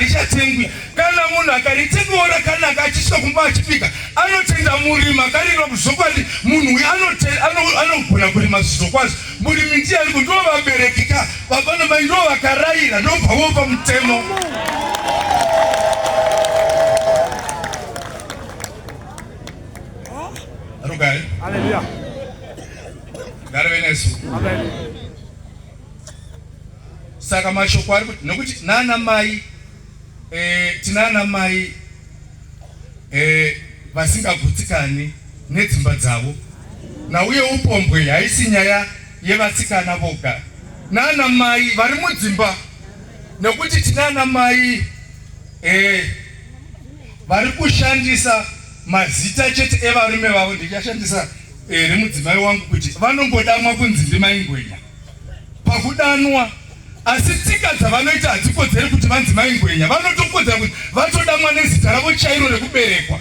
harichatengwi. Kana munhu akaritengawo rakanaka achisvika kumba achibika, anotenda murimi akarima zvokwadi. Munhu uyu anogona kurima zvokwazvo. Murimi ndiye ariko, ndo vabereki ka, baba namai ndo vakarayira, ndobva vopa mutemo. Rugare. Hallelujah. Ngarive nesu. Amen. Saka mashoko ari kuti nokuti nana mai eh, tinana mai eh, vasingagutsikani nedzimba dzavo nauye upombwe haisi nyaya yevasikana voga nana mai vari mudzimba nekuti tinana mai eh, vari kushandisa mazita chete evarume vavo ndichashandisa eh, remudzimai wangu kuti vanongodamwa kunzi ndimai ngwenya pakudanwa asi tsika dzavanoita hadzikodzeri kuti vanzi mai ngwenya vanotokodzera kuti vatodamwa nezita ravo chairo rekuberekwa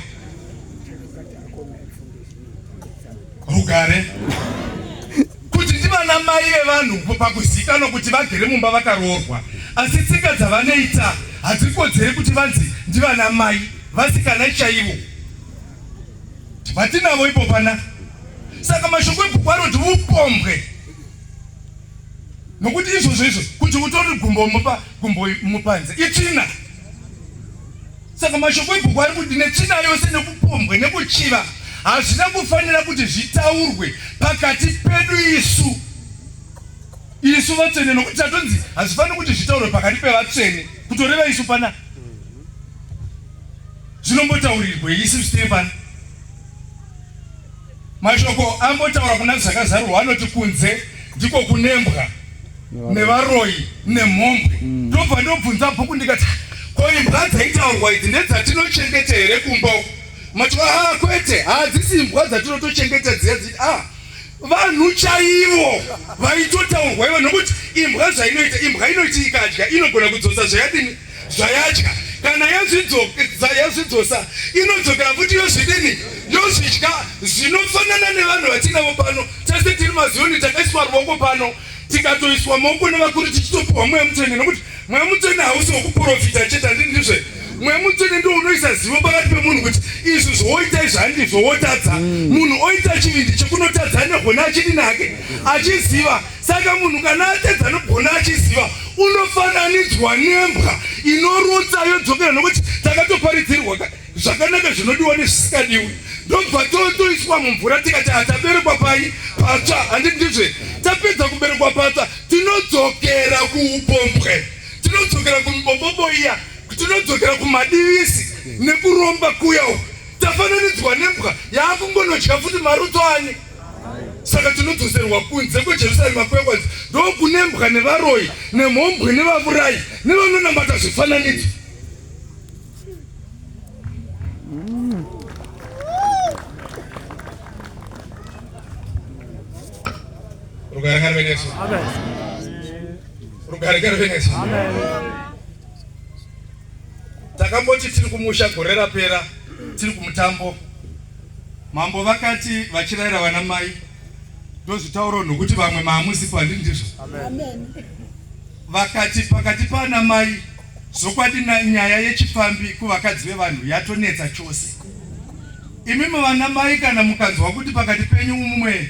rugare kuti ndivana mai vevanhu pakuzikanwa kuti vagere mumba vakaroorwa asi tsika dzavanoita hadzikodzeri kuti vanzi ndivana mai vasikana chaivo vatinavo ipo pana saka mashoko ebhuku anoti upombwe nokuti izvozvo izvo kuti utori gumbo mupa gumbo mupanze itsvina saka mashoko ebhuku ari kuti netsvina yose nekupombwe nekuchiva hazvina kufanira kuti zvitaurwe pakati pedu isu isu vatsvene nokuti tatonzi hazvifaniri kuti zvitaurwe pakati pevatsvene kutoreva isu pana zvinombotaurirwei isu zvitiri pano Mashoko ambotaura kuna Zvakazarurwa anoti kunze ndiko kunembwa nevaroyi nemhombwe. Mm. Ndobva ndobvunza bhuku ndikati ko imbwa dzaitaurwa idzi ndedzatinochengeta here kumba uku? Mati ah kwete, hadzisi imbwa dzatinotochengeta dziya dziti ah vanhu chaivo vaitotaurwa ivo nokuti imbwa zvainoita imbwa inoti ikadya inogona kudzosa zvayadini zvayadya kana yazvidzosa inodzokera futi yozvidini yozvidya zvinofanana nevanhu vatinavo pano tese tiri maziyoni takaiswa ruoko pano tikatoiswa maoko nevakuru tichitopiwa mweya mutsvene nokuti mweya mutsvene hausi wekuprofita chete handii ndizve mweya mutsvene ndo unoisa zivo pakati pemunhu kuti izvi zvowoita izvi handizvo wotadza mm. munhu oita chivindi chekunotadza anegona achidini hake achiziva Saka munhu kana atedza anogona achiziva unofananidzwa nembwa inorutsa yodzokera nokuti takatoparidzirwa zvakanaka zvinodiwa nezvisikadiwi ndobva totoiswa mumvura tikati hataberekwa pai patsva handiti ndizve tapedza kuberekwa patsva tinodzokera kuupombwe tinodzokera kumibombobo iya tinodzokera kumadivisi nekuromba kuya uku tafananidzwa nembwa yaakungonodya futi marutso ani saka tinodzoserwa kunze kwejerusarema kuya kwanzi ndokunembwa nevaroyi nemhombwe nevavurayi nevanonamata zvifananidzo rugare ngaruve nesu rugare ngaruve nesu takamboti tiri kumusha gore rapera tiri kumutambo Mambo vakati vachiraira vana mai ndozvitaurawo nokuti vamwe maamusipo handiti ndizvo? Amen. Vakati pakati paana mai zvokwadi nyaya yechipfambi kuvakadzi vevanhu yatonetsa chose. Imimi vana mai kana mukanzwa kuti pakati penyu mumwe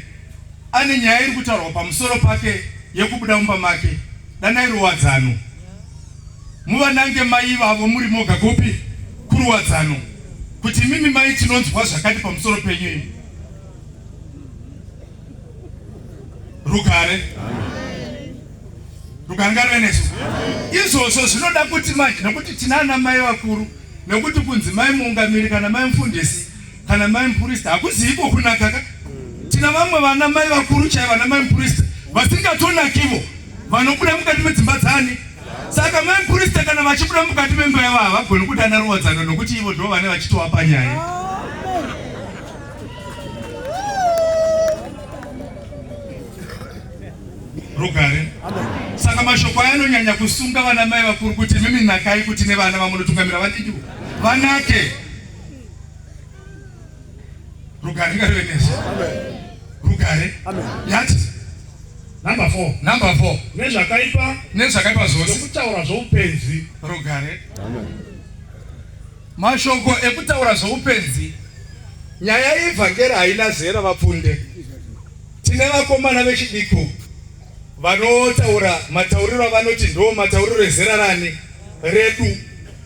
ane nyaya iri kutaurwa pamusoro pake yekubuda mumba make danai ruwadzano muvanange mai ivavo muri moga kupi kuruwadzano kuti imimi mai tinonzwa zvakati pamusoro penyu imi rugare rugare ngaruve nesu izvozvo zvinoda kuti manje nekuti tina ana mai vakuru nekuti kunzi mai muungamiri kana mai mufundisi kana mai mupurista hakuzi iko kunaka ka tina vamwe vana mai vakuru chaivo vana mai mupurista vasingatonakivo vanobuda mukati medzimba dzani saka mai mupurista kana vachibuda mukati memba yavo havagoni kudana ruwadzano nokuti ivo ndo vane vachitowapa nyaya rugare saka mashoko aya anonyanya kusunga vana mai vakuru kuti mimi nakai kuti nevana vamunotungamira vadiki vanake rugare ngaruve nesu rugare yati Number 4. Number 4. Nezvakaipa. Nezvakaipa zvose. Nokutaura zvoupenzi. Rugare. Amen. Mashoko ekutaura zvoupenzi. Nyaya yeevhangeri haina zera vapfunde. Tine vakomana vechidiki vanotaura matauriro avanoti ndo matauriro ezera rani redu.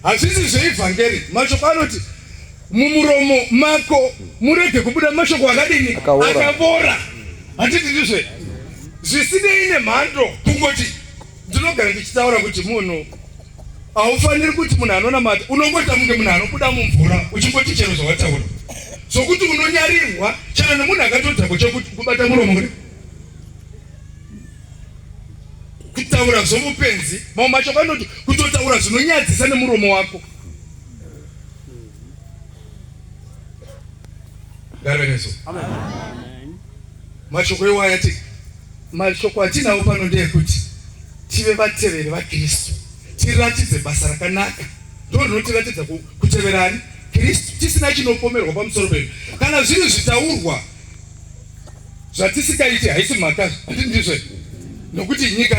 Hazvisi zveevhangeri. Mashoko anoti mumuromo mako murege kubuda mashoko akadini akavora. Handiti ndizve zvisinei nemhando kungoti ndinogara ndichitaura kuti munhu haufaniri kuti munhu anonamata unongoita kunge munhu anobuda mumvura uchingoti chero zvawataura zvokuti unonyarirwa chero nemunhu akatodhakwa chekubata muromo kudai kutaura zvomupenzi mamwe mashoko anoti kutotaura zvinonyadzisa nemuromo wako ngariveneso mashoko iwaya ti mashoko atinawo pano ndeyekuti tive vateveri vaKristu, tiratidze basa rakanaka, ndo rinotiratidza kutevera ani? Kristu, tisina chinopomerwa pamusoro pedu. Kana zviri zvitaurwa zvatisikaiti haisi mhaka, handiti ndizvo? Nokuti nyika,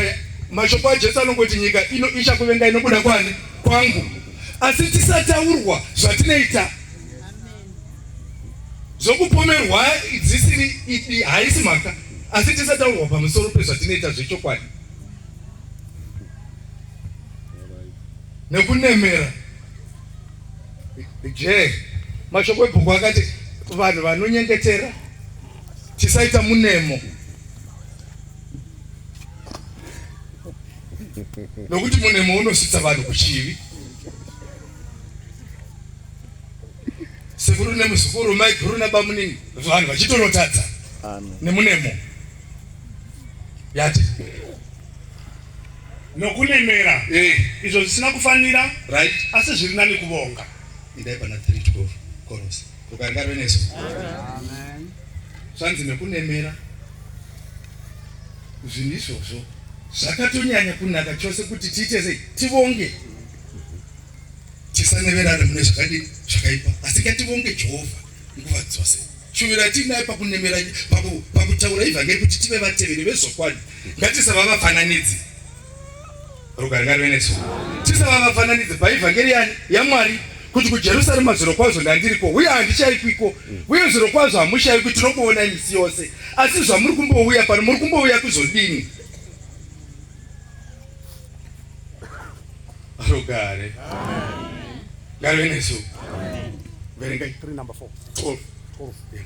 mashoko aJesu anongoti nyika ino ichakuvengai nokuda kwani? Kwangu. Asi tisataurwa zvatinoita zvokupomerwa dzisiri idi haisi mhaka, asi tisataurwa pamusoro pezvatinoita zvechokwadi nekunemera je mashoko ebhuku akati vanhu vanonyengetera tisaita munemo nokuti munemo unosvitsa vanhu kuchivi sekuru nemuzukuru maiguru nabamunini vanhu vachitonotadza nemunemo yati nokunemera eh. izvo zvisina kufanira right asi zviri nani kuvonga indai pana 312 korosi ukaringarwe nesu zvanzi nekunemera zvinhu izvozvo zvakatonyanya kunaka chose kuti tiite sei tivonge Tisaneverane mune zvakadini zvakaipa, asi ngativonge Jehovha nguva dzose. Shuviro yatiinayo pakunemera pakutaura ivhangeri kuti tive vateveri vezvokwadi. Ngatisava vafananidzi. Rugare ngaruve nesu. Tisava vafananidzi paivhangeri yani yaMwari kuti kuJerusarema zvirokwazvo ndandiriko uye handichaikwiko uye zvirokwazvo hamushaikwi tinokuonai misi yose asi zvamuri kumbouya pano muri kumbouya kuzodini? Rugare. Ngaruve nesu. Verengai. 3 number 4. 12. 12. Yeah.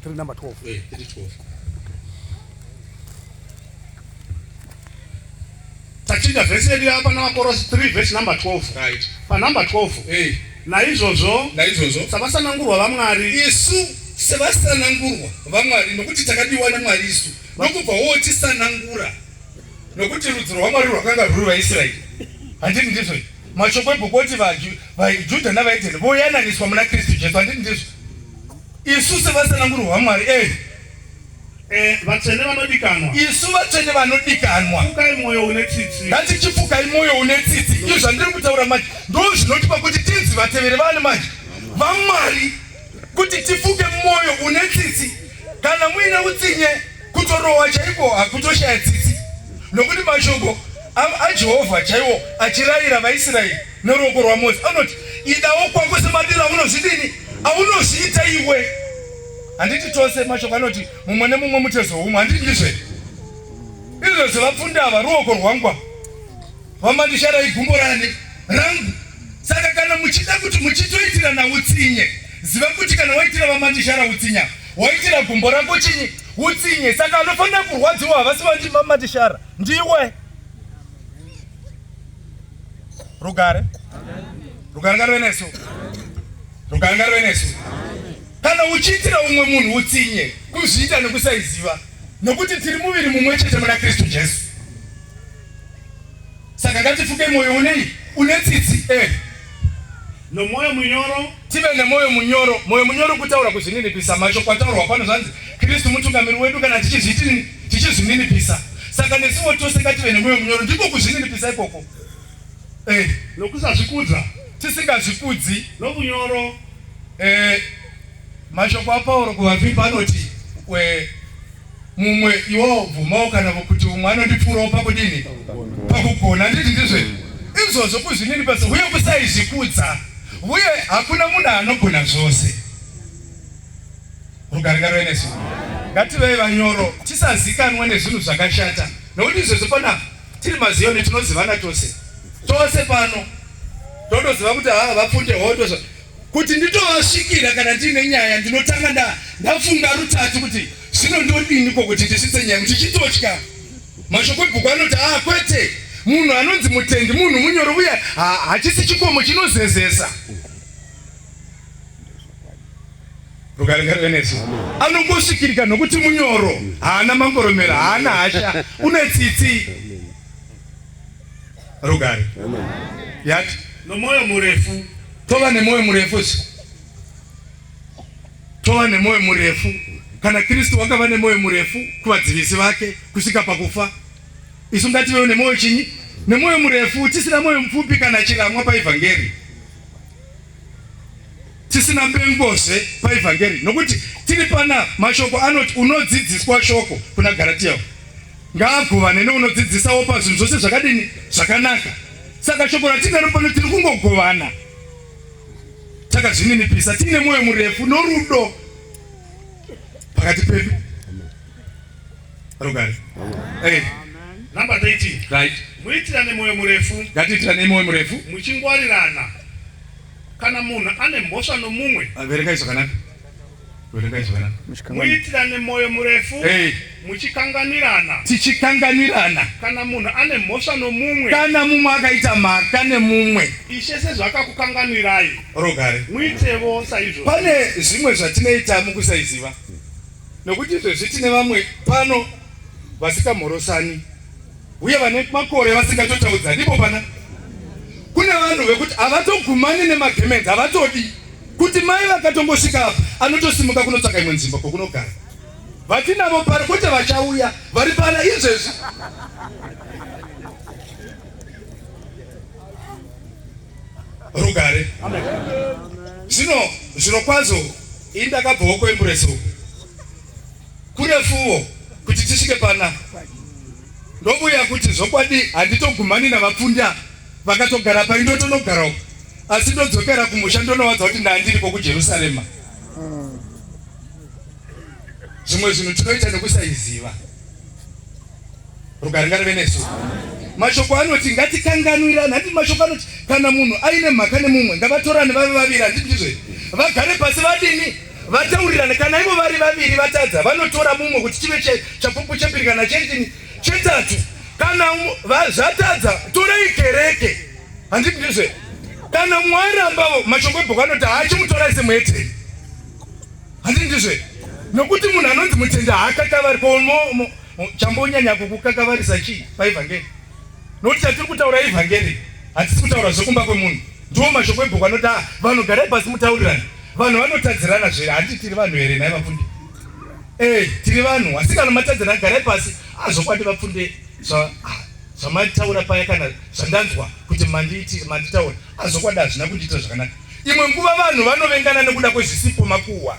3 number 12. Eh, 3 12. Tachinja vhesi yedu yapa naVakorosi 3 vhesi number 12. Right. Panumber 12. Hey. Naizvozvo Naizvozvo savasanangurwa vaMwari isu sevasanangurwa vaMwari nokuti takadiwa naMwari isu nokubva wotisanangura Nokuti rudzi rwaMwari rwakanga rwuri vaIsraeri. Handiti ndizvo? Mashoko ebhuku oti vaJudha navaHedheni voyananiswa muna Kristu Jesu. Handiti ndizvo? Isu sevasanangurwa vaMwari, eh. Eh, vatsvene vanodikanwa. Isu vatsvene vanodikanwa. Fukai mwoyo une tsitsi. Ngatichifukai mwoyo une tsitsi. Izvo zvandiri kutaura manje ndo zvinotipa kuti tinzi vateveri vani manje vaMwari, kuti tifuke mwoyo une tsitsi. Kana muine utsinye Kutorohwa chaiko hakutoshaya tsitsi, nokuti mashoko aJehovha chaiwo achirayira vaIsraeri neruoko rwaMosi anoti, Idawo kwako semadiro aunozvidini aunozviita iwe. Handiti tose mashoko anoti mumwe nemumwe mutezo umwe, handiti ndizvo here? Izvozvo vapfundi ava ruoko rwangu apa vamandishara igumbo rani rangu. Saka kana muchida kuti muchitoitirana utsinye, ziva kuti kana waitira vamandishara utsinye Waitira gumbo rako chinyi? Utsinye. Saka anofanira kurwadziwa havasi vamatishara. Ndiwe. Rugare. Rugare ngaruve nesu. Rugare ngaruve nesu. Kana uchiitira umwe munhu utsinye, kuzviita nekusaiziva. Nokuti tiri muviri mumwe chete muna Kristu Jesu. Saka ngatifuke mwoyo unei? Une tsitsi. Eh. Nomwoyo munyoro. Tive nemwoyo munyoro. Mwoyo munyoro kutaura kuzvininipisa. Mashoko ataurwa pano zvanzi Kristu mutungamiri wedu kana tichizvitini tichizvininipisa. Saka nesuwo tose ngative nemwoyo munyoro. Ndiko kuzvininipisa ikoko. Eh. Nokusazvikudza. Tisingazvikudzi. Nokunyoro. Eh. Mashoko aPauro kuvaFiripi anoti eh, Mumwe iwawo bvumawo kana kuti umwe anondipfuurawo pakudini? Pakugona. Handiti ndizvo here? Izvozvo kuzvininipisa uye kusaizvikudza. Uye hakuna munhu anogona zvose. Rugare ngaruve nesu. Ngativei vanyoro, tisazikanwa nezvinhu zvakashata, nokuti izvezvi panapa tiri maZiyoni tinozivana tose. Tose pano totoziva kuti haa vapfunde hondo zva kuti nditovasvikira kana ndiine nyaya ndinotanga nda ndafunga rutatu kuti zvino ndodini ko kuti ndisvitse nyaya ndichitotya. Mashoko ebhuku anoti haa kwete, munhu anonzi mutendi munhu munyoro uye hachisi chikomo chinozezesa. Rugare ngaruve nesu. Anongosvikirika nokuti munyoro, haana mangoromera, haana hasha, une tsitsi. Rugare. Yati nomwoyo murefu. Tova nemwoyo murefu zve. Tova nemwoyo murefu. Kana Kristu wakava nemwoyo murefu kuvadzivisi vake kusvika pakufa, isu ngativewo nemwoyo chinyi? Nemwoyo murefu, tisina mwoyo mupfupi kana chiramwa paevhangeri. Tisina mbengozve paevhangeri, nokuti tiri pana mashoko anoti unodzidziswa shoko kuna Garatia ngaagovane neunodzidzisawo pazvinhu zvose zvakadini zvakanaka. Saka shoko ratinaro pano tiri kungogovana takazvininipisa tiine mwoyo murefu norudo pakati pedu. Rugare. Hey. Number 13. Right. Muitirane mwoyo murefu. Ngatiitirane mwoyo murefu. Muchingwarirana. Kana munhu ane mhosva nomumwe. Ah, verengai zvakanaka. Verengai zvakanaka. Muitirane mwoyo murefu. Hey. Muchikanganirana. Tichikanganirana. Kana munhu ane mhosva nomumwe. Kana mumwe akaita mhaka nemumwe. Ishe sezvaakakukanganwirai. Rugare. Muitevo saizvozvo. Pane zvimwe zvatinoita mukusaiziva. Nokuti izvezvi tine vamwe pano vasikamhorosani uye vane makore vasingatotaudzani ipo pana kune vanhu vekuti havatogumani nemagemenzi havatodi kuti mai vakatongosvika apa anotosimuka kunotsvaka imwe nzvimbo kwokunogara vatinavo pari kwete vachauya vari pana izvezvi rugare zvino zvirokwazvo ini ndakabvawo kuemburesi uku kurefuwo kuti tisvike pana ndovuya kuti zvokwadi handitogumani navapfundi apa vakatogara pai ndotonogara uku asi ndodzokera kumusha ndonovadza kuti ndandiriko kujerusarema zvimwe zvinhu tinoita nekusaiziva Rugare ngaruve nesu. Mashoko anoti ngatikanganwirane, handiti mashoko anoti kana munhu aine mhaka nemumwe ngavatorane vave vaviri, handiti ndizvo here? Vagare pasi vadini? Vataurirane. Kana ivo vari vaviri vatadza, vanotora mumwe kuti chive chapupu chepiri kana chechini chetatu. Kana zvatadza, torai kereke, handiti ndizvo here? Kana mumwe arambavo, mashoko ebhuku anoti haachimutorai semuhedheni. Handiti ndizvo here? Nokuti munhu anonzi mutendi haakakavari ko chambonyanya kukukakavarisa chii paevhangeri? Nokuti chatiri kutaura ivhangeri, hatisi kutaura zvekumba kwemunhu. Ndiwo mashoko ebhuku anoti ah, vanhu garai pasi mutaurirane. Vanhu vanotadzirana zvere, handiti tiri vanhu here nhai vapfunde? Eh, tiri vanhu, asi kana matadzirana garai pasi. Ah, zvokwadi vapfunde zva ah, zvamataura paya kana zvandanzwa kuti mandiiti manditaura ah, zvokwadi hazvina kundiitira zvakanaka. Imwe nguva vanhu vanovengana nekuda kwezvisipo makuhwa.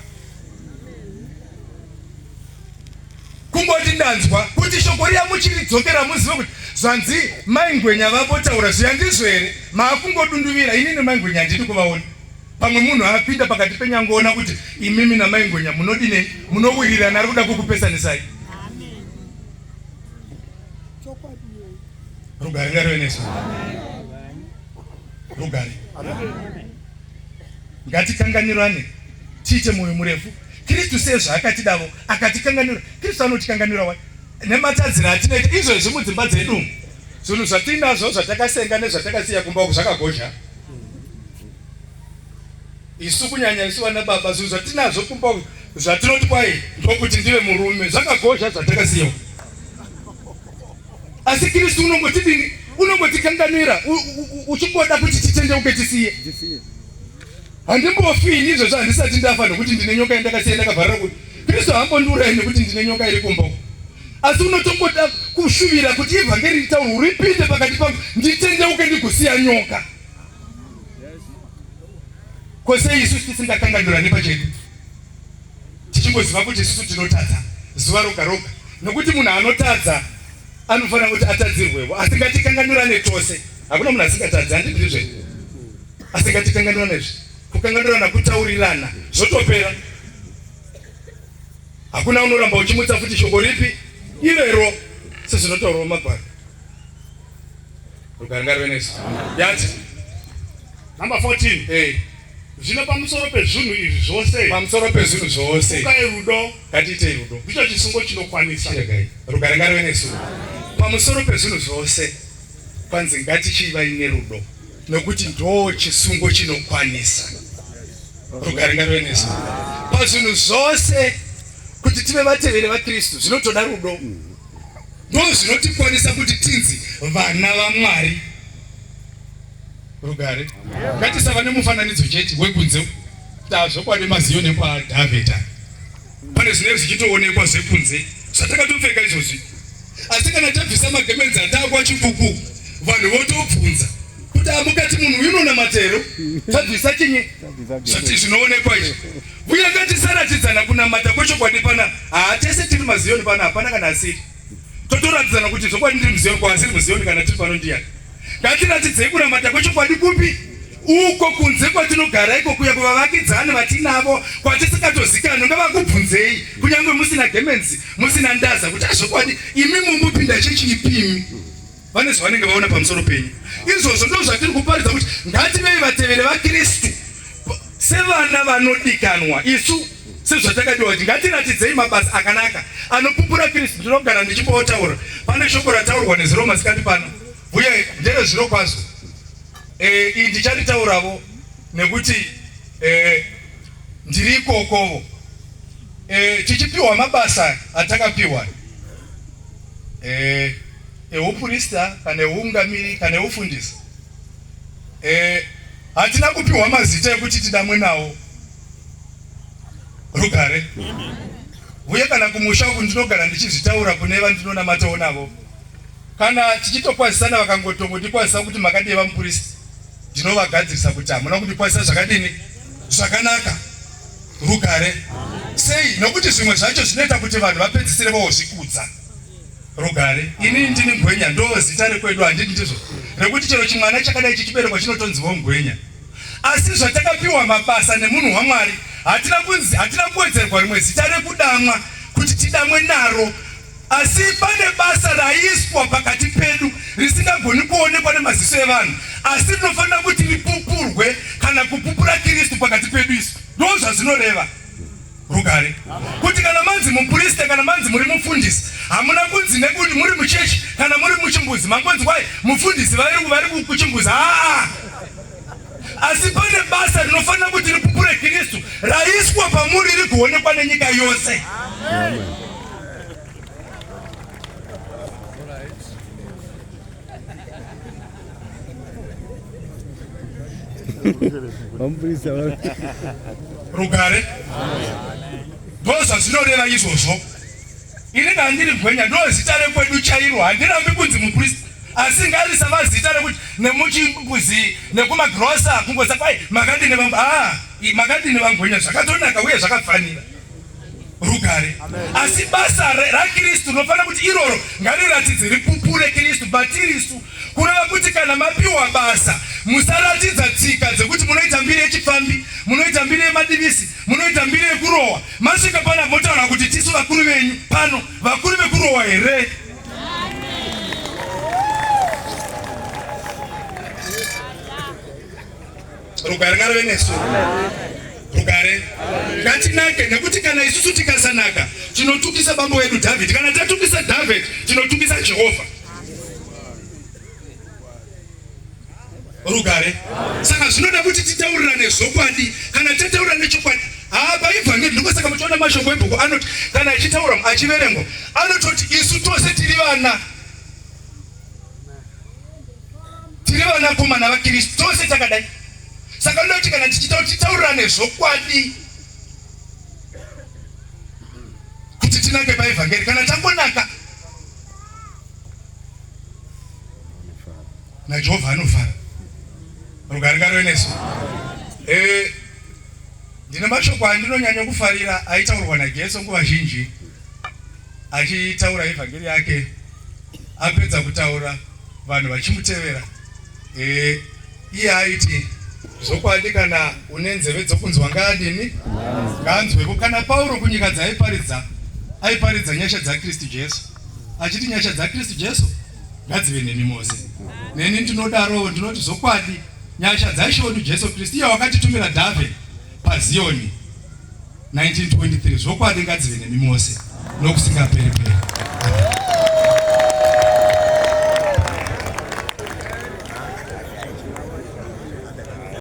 Kungoti ndanzwa kuti shoko riya muchiridzokera muzive kuti zvanzi mai Ngwenya vambotaura zviya ndizvo here? Maakungodunduvira inini mai Ngwenya handidi kuvaona. Pamwe munhu apinda pakati penyangoona kuti imimi namai Ngwenya munodinei munowirirana ari kuda kukupesanisai. Rugare ngaruve nesu. Rugare. Ngatikanganirane tiite mwoyo murefu. Kristu sezvaakatidavo akatikanganwira. Kristu anotikanganwira wani nematadziro atinoita izvezvi mudzimba dzedu. Zvinhu zvatinazvo zvatakasenga nezvatakasiya kumba uku zvakagozha. Isu kunyanya isu vana baba zvinhu zvatinazvo kumba uku zvatinoti kwai ndokuti ndive murume zvakagozha zvatakasiya uku. Asi Kristu unongotidini? Unongotikanganwira uchingoda kuti titendeuke tisiye. Handimbofi ini izvezvi handisati ndafa nekuti ndine nyoka yandakasiya ndakavharira kuti Kristu haambondiurayi nekuti ndine nyoka iri kumba uko. Asi unotongoda kushuvira kuti ivhangeri ritaurwe ripinde pakati pangu nditendeuke ndigosiya nyoka. Ko sei isusu tisingakanganwirani pachedu? Tichingoziva kuti isusu tinotadza zuva roga roga. Nokuti munhu anotadza anofanira kuti atadzirwevo, asi ngatikanganwirane tose. Hakuna munhu asingatadzi, handiti ndizvo? Asi ngatikanganwirane izvi. Kukanganwirana kutaurirana, zvotopera. Hakuna unoramba uchimutsa futi shoko ripi irero sezvinotaurwa mumagwaro. Rugare ngaruve nesu. Yati. Number 14. Hey. Zvino pamusoro pezvinhu izvi zvose. Pamusoro pezvinhu zvose. Fukai rudo. Ngatiitei rudo. Ndicho chisungo chinokwanisa. Chiregai. Rugare ngaruve nesu. Pamusoro pezvinhu zvose kwanzi ngatichivai nerudo nokuti ndo chisungo chinokwanisa. Rugare ngaruve nesu. Pazvinhu zvose kuti tive vateveri vaKristu zvinotoda rudo. Ndozvinotikwanisa kuti tinzi vana vaMwari. Rugare. Ngatisava nemufananidzo chete wekunze tazvokwadi maziyo nekwaDhavhidha. Pane zvinenge zvichitoonekwa zvekunze zvatakatopfeka izvozvi. Asi kana tabvisa magemenzi ataakwa chikuku vanhu votobvunza kuti amukati munhu uyu unonamata here? Tabvisa chinyi? Zvati zvinoonekwa izvi. Uye ngatisaratidzana kunamata kwechokwadi pana haa tese tiri maziyoni pana hapana kana asiri. Totoratidzana kuti zvokwadi ndiri muziyoni ko asiri muziyoni kana tiri pano ndiyani. Ngatiratidzei kunamata kwechokwadi kupi? Uko kunze kwatinogara iko kuya kuvavakidzani vatinavo kwatisingatozikanwi ngavakubvunzei kunyange musina gemenzi musina ndaza kuti azvokwadi imi mumupinda chechi ipimi vane zvavanenge vaona pamusoro penyu. Izvozvo ndizvo zvatiri kuparidza kuti ngativei vateveri vaKristu sevana vanodikanwa isu sezvatakadiwa kuti ngatiratidzei mabasa akanaka anopupura Kristu. Ndinogara ndichimbotaura pane shoko rataurwa nezuro masikati pano uye ndere zviro kwazvo e, iyi ndicharitauravo nekuti e, ndiri ikokovo e, tichipiwa mabasa atakapiwa e, ehuprista kana ehuungamiri kana ehufundisi e, hatina kupiwa mazita ekuti tidamwe nawo rugare uye kana kumusha uku ndinogara ndichizvitaura kune vandinonamatawo navo kana tichitokwazisana vakangotongondikwazisa kuti makadii vamupurisa ndinovagadzirisa kuti hamuna kundikwazisa zvakadini zvakanaka rugare sei nokuti zvimwe zvacho zvinoita kuti vanhu vapedzisire vozvikudza Rugare. Ini ndini Ngwenya ndo zita rekwedu handiti ndizvo rekuti chero chimwana chakadai chichiberekwa chinotonziwo Ngwenya. Asi zvatakapiwa mabasa nemunhu waMwari hatina kunzi hatina kuwedzerwa rimwe zita rekudamwa kuti tidamwe naro asi pane basa raiswa pakati pedu risingagoni kuonekwa nemaziso evanhu asi rinofanira kuti ripupurwe kana kupupura Kristu pakati pedu isu ndo zvazvinoreva. Rugare. Kuti kana manzi mupriste kana manzi muri mufundisi hamuna kunzi nekuti muri muchechi kana muri muchimbuzi mangonzi kwai mufundisi vari vari kuchimbuzi aa asi pane basa rinofanira kuti ripupure Kristu raiswa pamuri rikuonekwa nenyika yose. Amen. Rugare ndozvazvinoreva izvozvo. Ini kana ndiri gwenya ndo zita rekwedu chairo, handirambi kunzi mupristi, asi ngarisava zita rekuti nemuchimbuzi nekumagirosa kungoza kwai makadini vambo ah, makadini vangwenya zvakatonaka uye zvakafanira rugare. Asi basa raKristu rinofanira kuti iroro ngariratidze ripupure Kristu patirisu. Kureva kuti kana mapiwa basa musaratidza tsika dzekuti munoita mbiri yechipfambi, munoita mbiri yemadivisi, munoita mbiri yekurohwa. Masvika pana motaura kuti tisu vakuru venyu pano, vakuru vekurohwa here? Rugare ngaruve nesu. Rugare ngatinake, nekuti kana isusu tikasanaka tinotukisa bambo wedu David. Kana tatukisa David tinotukisa Jehovha. Rugare. Saka zvinoda kuti titaurirane zvokwadi. Kana tataura nechokwadi, haa paivhangeri ndiko saka muchiona mashoko ebhuku anoti kana achitaura achiverengwa anototi isu tose tiri vana tiri vanakomana vaKristu tose takadai. Saka ndoda kuti kana tichitaura titaurirane zvokwadi kuti tinake paevhangeri. Kana tangonaka naJehovha anofara. Rugare ngaruve nesu. Eh, ndine mashoko andinonyanya kufarira aitaurwa naJesu nguva zhinji. Achitaura evhangeri yake, apedza kutaura, vanhu vachimutevera, e, iye aiti, zvokwadi kana une nzeve dzokunzwa ngaadini? Ngaanzweko. Kana Pauro kunyika dzaaiparidza, aiparidza nyasha dzaKristu Jesu, achiti nyasha dzaKristu Jesu ngadzive nemi mose. Neni ndinodarowo, ndinoti zvokwadi nyasha dzaIshe wedu Jesu Kristu, iye wakatitumira dave paZiyoni 1923, zvokwadi ngadzive nemi mose nokusingaperi peri. Amen.